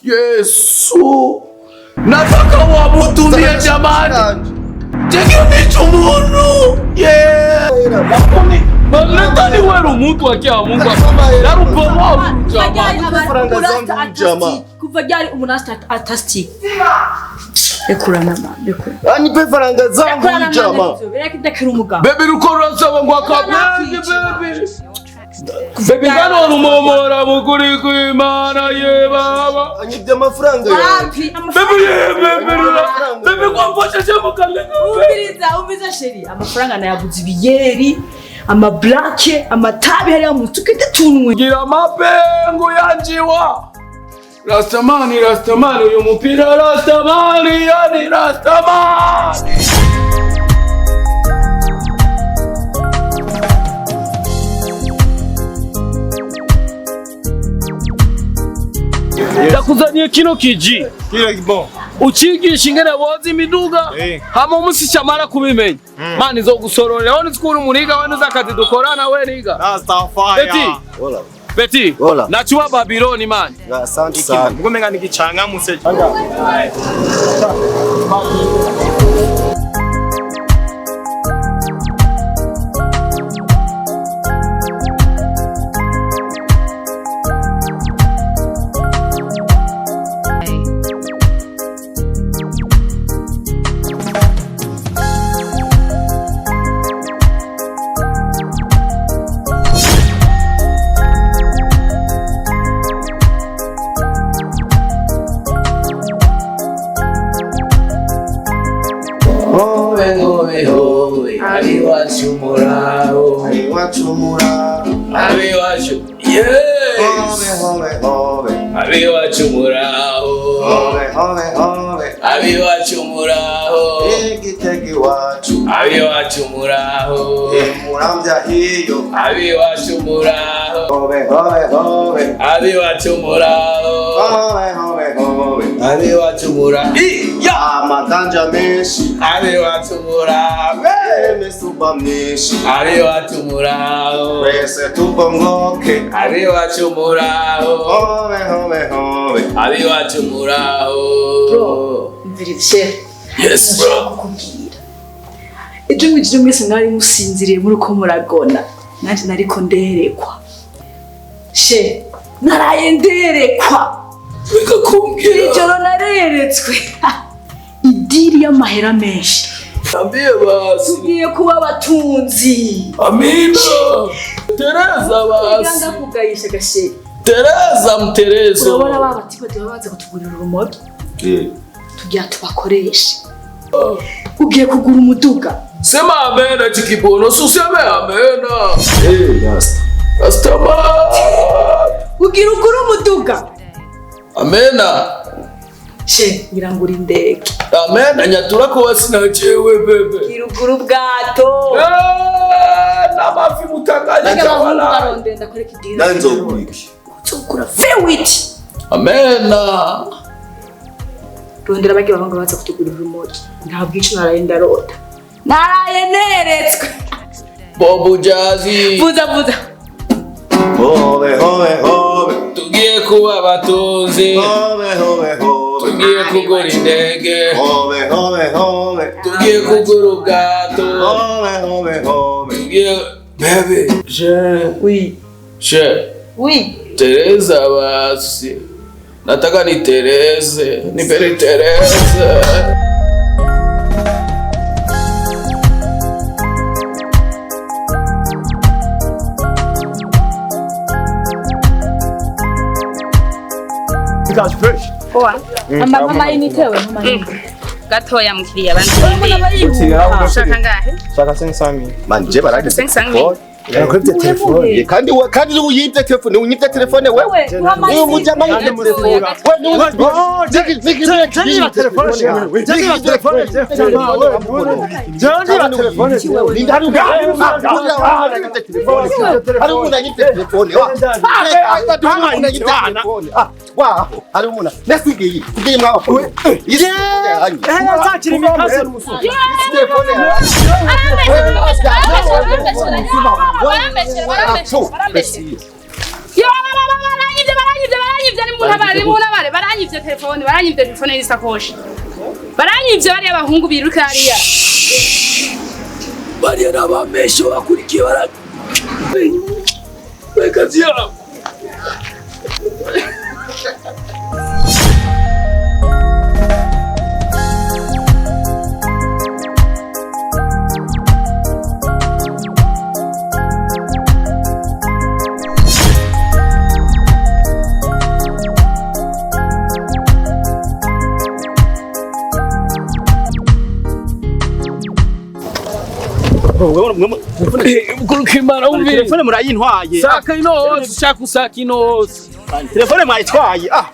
Yesu, nataka wamutumie jamani, chekinicho munu yeah. Nani wewe mtu akia Mungu yarupomoa jamaa kuva ryari umunasta artistic ekurana ma ekura Anipe faranga zangu jamaa. Reka umugabo. Baby rukora saba ngo akabenzi baby. Baby ngano rumomora mukuri kw'Imana ye baba. Anyibye amafaranga yanjye. Baby ye baby baby kwamfasha mukalenga. Umviriza umviriza sheri amafaranga nayaguze ibiyeri amablake amatabi hariya mu tukende tunwe. Gira mapengo yanjiwa. Rastamani Rastamani uyu mupira Rastamani yani Rastamani. Ndakuzaniye kino kiji ucigisha ingene boza imiduga hama umunsi camara kubimenya mani izogusororera aho nizikura umuriga we nuzakazi dukorana we niga Beti Beti nachuwa Babiloni mani. Asante sana. Mugomenga nikichanga muse. Amaganja menshi imisuba myinshi twese tubongoke hobe hobe hobe. Bro, mviriza. Yes bro. Kukubwira. Ejo mwijoro mwese mwari musinziriye muri ko muragona. Nanje nariko nderekwa. She, naraye nderekwa. Reka kumbwira. Ijoro nareretswe. Idiri y'amahera menshi. Ambie basi. Tugiye kuba abatunzi. Amina. Tereza basi. Ndakugayisha gashe. Tereza mterezo. Urabona ba batiba baza kutugurira urumogi. Tugiye tubakoreshe. Ugiye kugura umuduga. Sema amena chikibono, suseme amena. Rasta. Rasta man. Ugira ugura umuduga. Amena. She, ngira ngo uri indege. Amena nyatura ko wasinachewe bebe. Ugira ugura ubwato. N'amafi mutanganyika wala. Barondenda koreka idiri. Nani nzogura iki? Nzogura V8. Amena. Rondera bagiye bahanga baza kutugurira urumogi. Nta bwici naraye ndarota. Naraye neretswe. Bobu Jazi. Vuza vuza. Hobe hobe hobe. Tugiye kuba abatunzi. Hobe hobe hobe. Tugiye kugura indege. Hobe hobe hobe. Tugiye kugura ubwato. Hobe hobe hobe. Tugiye bebe. Je. Oui. Je. Oui. Tereza basi. Nataka nitereze, nipere tereze. Mama initewe mama initewe. Gatoya mukiriya bantu. Ushaka ngahe? Shaka 500,000. Man je baragize. 500,000. Yarakubye telefone. Kandi we kandi uyibye telefone, unyibye telefone wewe. Uyu mujama yibye telefone. We ni Ziki telefone. Ziki telefone. Ziki telefone. Hari umuntu anyibye telefone. Wa, hari umuntu. Nasigiye. Ngiye mwa. Nzakira imikasi. Telefone. Barambeshe, barambeshe, barambeshe. Yo, baranyibye, baranyibye, baranyibye. Baranyivye ni muntabare muntabare baranyivye telefone baranyivye telefone n'isakoshi. Baranyivye bariya abahungu biruka hariya. Bariya n'abamesho bakurikiye bara. Kazi yabo. Kurukimara umvi. Telefone murayintwaye. Saka ino hose, shaka usaka ino hose. Telefone mwayitwaye. Ah.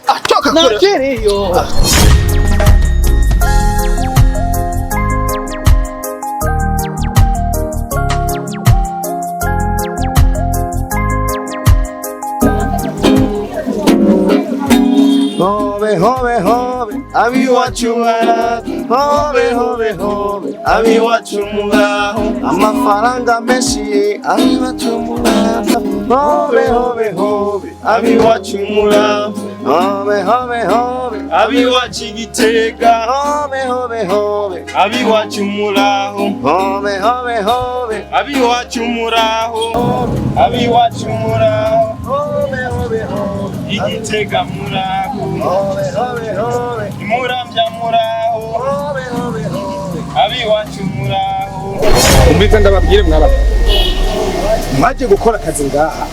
Ah, toka kure. Nakiriyo. Hove, hove, hove, abiwacu mwara. Hove, hove, hove, abiwacu muraho. Amafaranga menshi, abiwacu muraho. Hove, hove, hove, abiwacu muraho. Hove, hove, hove, abiwacu Igitega. Hove, hove, hove, abiwacu muraho. Hove, hove, hove, abiwacu muraho. Abiwacu muraho. Hove, hove, hove, Igitega muraho. Hove, hove, hove, Muramvya muraho. Hove, hove, hove, abiwacu muraho. Umbiza ndababwire mwaba. Mwaje gukora akazi ngaha.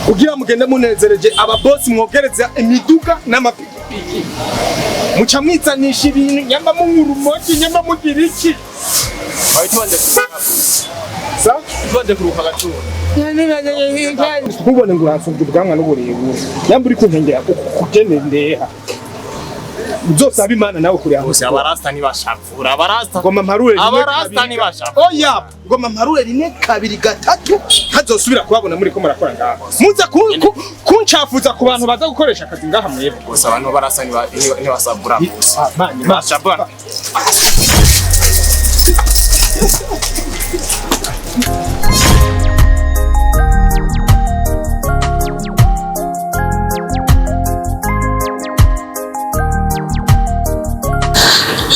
Kugira mugende munezereje aba boss mwogereza imiduga n'amapikipiki. Muca mwizanisha ibintu nyamba mungurumoki nyamba mugira iki. Sa? Tubanje kuruka gacuro. Ntubone ngo uransumvya ubwanwa n'uburebure. Nyamba uri kunkengera kugene ndeha. Uzosaba Imana nawe kuri aho. Abarasta ntibashavura abarasta. Ngoma mparure rimwe Abarasta ntibashavura. Oya, ngoma mparure rimwe kabiri gatatu ntazosubira kubabona muri ko murakora ngaha. Muza kuncafuza ku bantu baza gukoresha akazi ngaha mwebwe. Gusa abantu barasta ntibasavura gusa. Ntibashavura.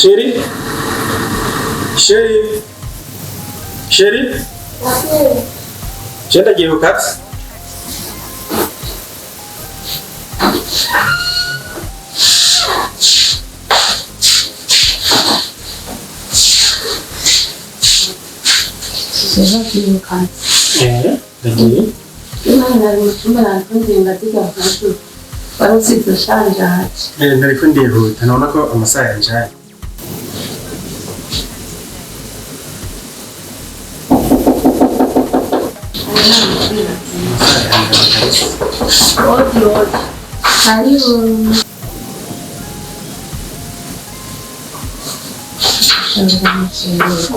Chérie, chérie, chérie, ndagiye ku kazi. Ndagiye. Nariko ndihuta nabona ko amasaha yanjanye. Odi, odi. Karibu.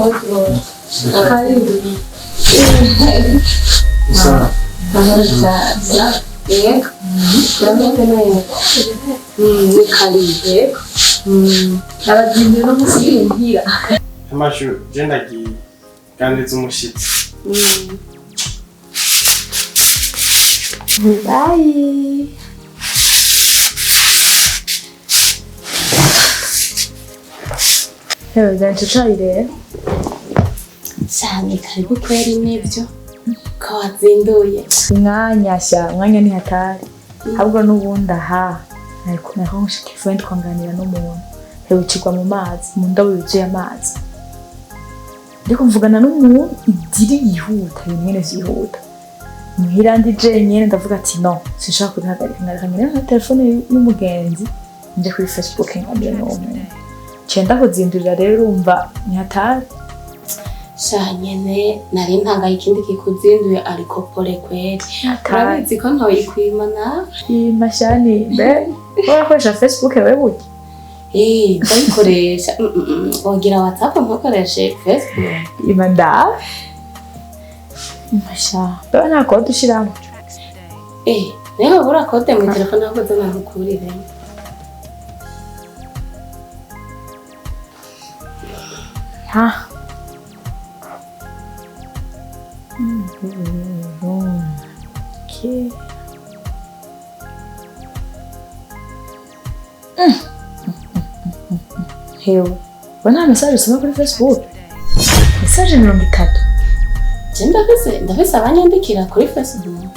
Odi, odi. Karibu. Sawa. Yego. Ni karibu. Yego. Abazinzi n'umusingira. Amashu, je ndagiye. Kandi z'umushitsi. Bye. Hewe byanje cayi rero. Cyane karibu kweri nivyo ko wazinduye. Umwanya sha, umwanya ni hatari. Ahubwo n'ubundi aha nariko nshaka telefone twanganira n'umuntu. Hewe cigwa mu mazi, mu ndobo yuzuye amazi. Ndiko mvugana n'umuntu idiri yihuta, ibintu nyene vyihuta. Muhira ndi jenyene ndavuga ati no, sinshaka kubihagarika ngareka na telefone y'umugenzi nje kuri Facebook nganira n'uwo muntu. Cenda kuzindurira rero urumva ni hatari. Sha nyene nari ntangaye ikindi kikuzinduye ariko pole kweri. Urabizi ko ntoyikwima nawe. Imashani be urakoresha Facebook wewe burya? Ndayikoresha. Wogira WhatsApp ntukoreshe Facebook. Ima nda. Masha, baba nta kode ushiramo. Niba ubura kode mu telefone ahubwo zo nagukurire. Ha. Okay. Hewe, we nta message usoma kuri Facebook? Message 30. Je ndafise abanyandikira kuri Facebook.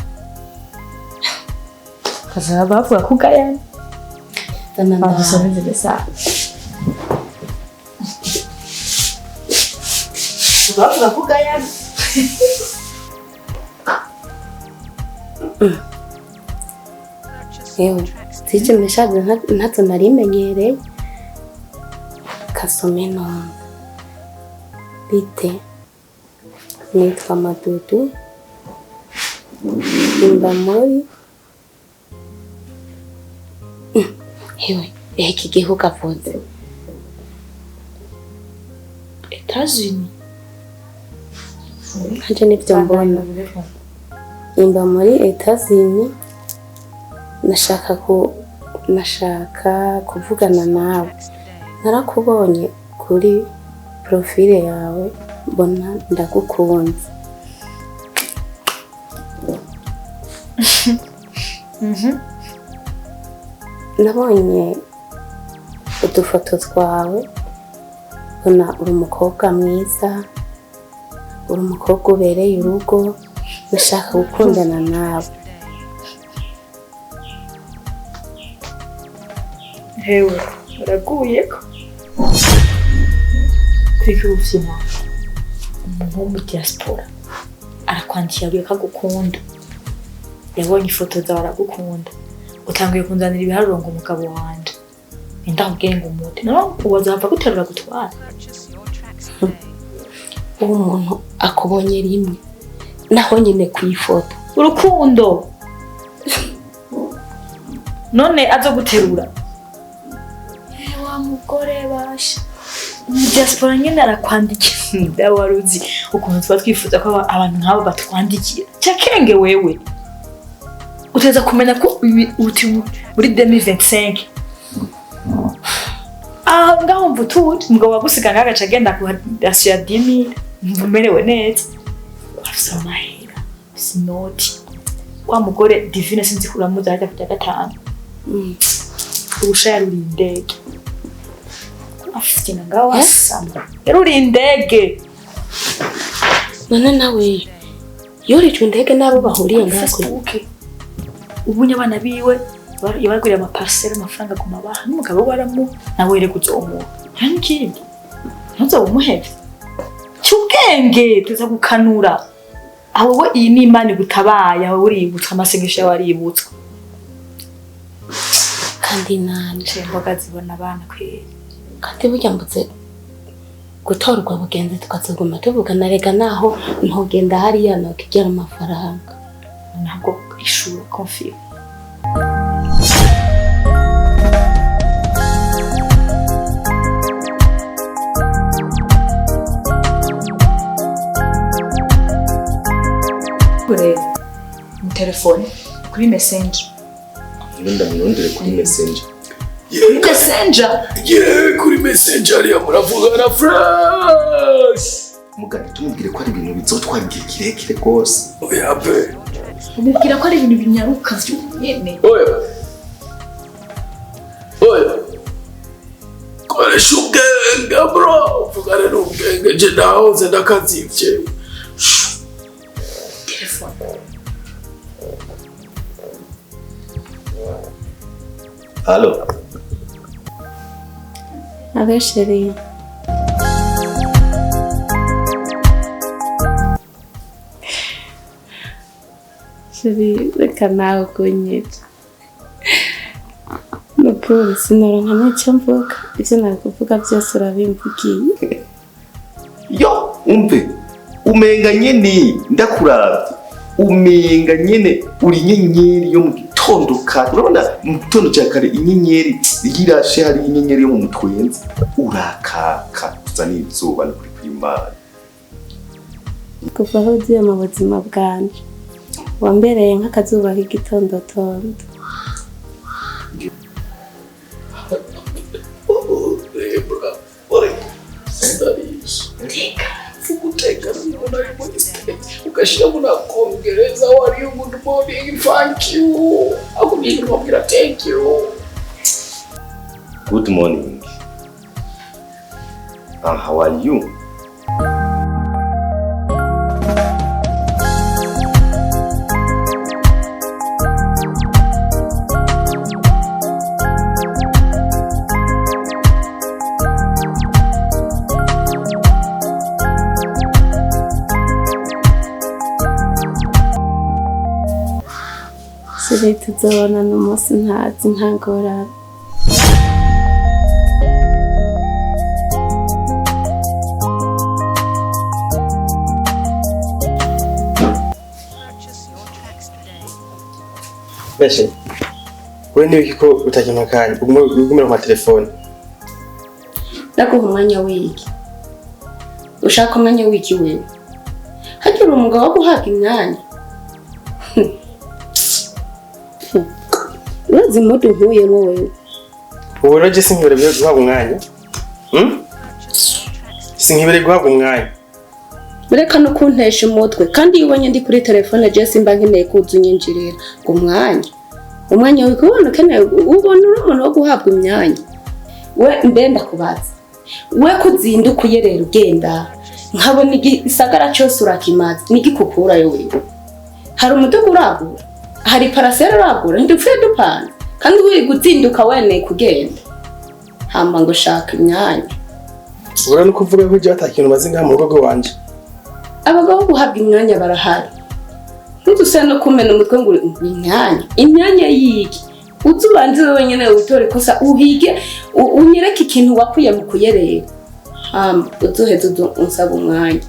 Kazaba bavuga ko ugayana. Zana Badusome izi message. Bavuga ko ugayana. Yewe, zije message ntazo narimenyereye. Kasome none. Bite. Nitwa Madudu. Imba muri. Hewe, iki gihugu avuze. États-Unis. Nanje nivyo mbona. Imba muri États-Unis. Nashaka kuvugana nawe. Narakubonye kuri profile yawe mbona ndagukunze. Nabonye udufoto twawe mbona uri umukobwa mwiza, uri umukobwa ubereye urugo, nashaka gukundana nawe. Hewe, uraguye ko kwiga ubuzima. Umuntu wo muri diaspora arakwandikira avuga ko agukunda, yabonye ifoto zawe aragukunda, utanguye kunzanira ibiharuro ngo umugabo wanje ndakubwiye ngo umute, no uwazava guterura gutwara. Uwo muntu akubonye rimwe naho nyine ku ifoto urukundo none azoguterura. Wa mugore basha diaspora nyine arakwandikira. Wari uzi ukuntu tuba twifuza ko abantu nk'abo batwandikira. Cakenge wewe uteza kumenya ko uti muri 2025 ah ngaho mva utuje umugabo wagusiga agaca agenda ku rasiyo ya 10000 mva umerewe neza, afise amahera, afise inoti. Wa mugore Divine sinzi ko uramuzi ajya kujya gatanu urusha yaruriye indege afite ngaho wasama yaruriye indege. None nawe yurijwe indege nabo bahuriye ngaho Facebook. Ubunye abana biwe yabaguriye amaparcelle amafaranga ku mabaha n'umugabo waramu nawe rero kuzomuha nta n'ikindi ntuzobumuhebe. Cyubwenge tuza gukanura aho we iyi ni Imana igutabaye, aho uributswa amasengesho yawe aributswa. Kandi nanje imboga zibona abana kweri. Kandi burya mbutse gutorwa bugenzi tukazoguma tuvugana rega naho ntugenda hariya nokigera amafaranga. Ntabwo ishura confirm. Kure mu telefone kuri Messenger. Ngenda murondere kuri Messenger. Kuri Messenger? Yeah, kuri Messenger ariya muravugana fresh. Mugani tumubwire ko ari ibintu bizotwara igihe kirekire rwose. Oya pe. Umubwira ko ari ibintu binyaruka vyonyene. Oya. Oya. Koresha ubwenge bro. Vugana n'ubwenge je nahoze ndakazivye. Telefone. Allo. Ave chérie. Chérie, reka nawe kunyica. Nukuri sinoronka n'icyo mvuga. Ivyo nakuvuga byose urabimvugiye. Yo, umve. Umenga nyene ndakuravye. Umenga nyene uri inyenyeri yo mu gitondo kare. Urabona mu gitondo cya kare inyenyeri yirashe, hari inyenyeri yo mu mutwenzi. Urakaka usa n'izuba no kuri kw'Imana. Kuva aho ugiye mu buzima bwanje wambereye nk'akazuba k'igitondotondo. Ukashira muna Kongereza wari good morning, thank you. Akubwira thank you. Good morning. How are you? Sire tuzobona n'umunsi ntazi ntangorane. Beshe, wewe niwe ko utakimpa akanya ugumira ku matelefone. Ndaguha umwanya w'iki? Ushaka umwanya w'iki wewe? Hagira umugabo wo guhabwa imyanya. Urazi impudu nkuyemo wewe. Ubu rero je sinkibere guhabwa umwanya. Sinkibere guhabwa umwanya. Mureka no kuntesha umutwe kandi iyo ubonye ndi kuri telefone je simba nkeneye kuza unyinjirira ngo umwanya. Umwanya wiko ubona ukeneye ubona uri umuntu wo guhabwa imyanya. We mbe ndakubaza. We kuzinduka uyerera ugenda nkabona igisagara cyose urakimaze nigikukurayo wewe. Hari umuduga uragura, hari parasera uragura, ndupfuye dupana kandi uri guzinduka wene kugenda. Hamba ngo shaka imyanya. Ubura no kuvuga ko je atakintu maze ngaha mu rugo rwanje. Abagabo guhabwa imyanya barahari. Ntuzuse no kumena umutwe ngo imyanya. Imyanya yiki? Uzubanze wenyene utore kosa uhige unyereke ikintu wakuye mu kuyerera. Hamba uzoheze unsaba umwanya.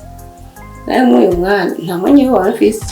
Nawe mwuyu mwanya nta mwanya wamfise.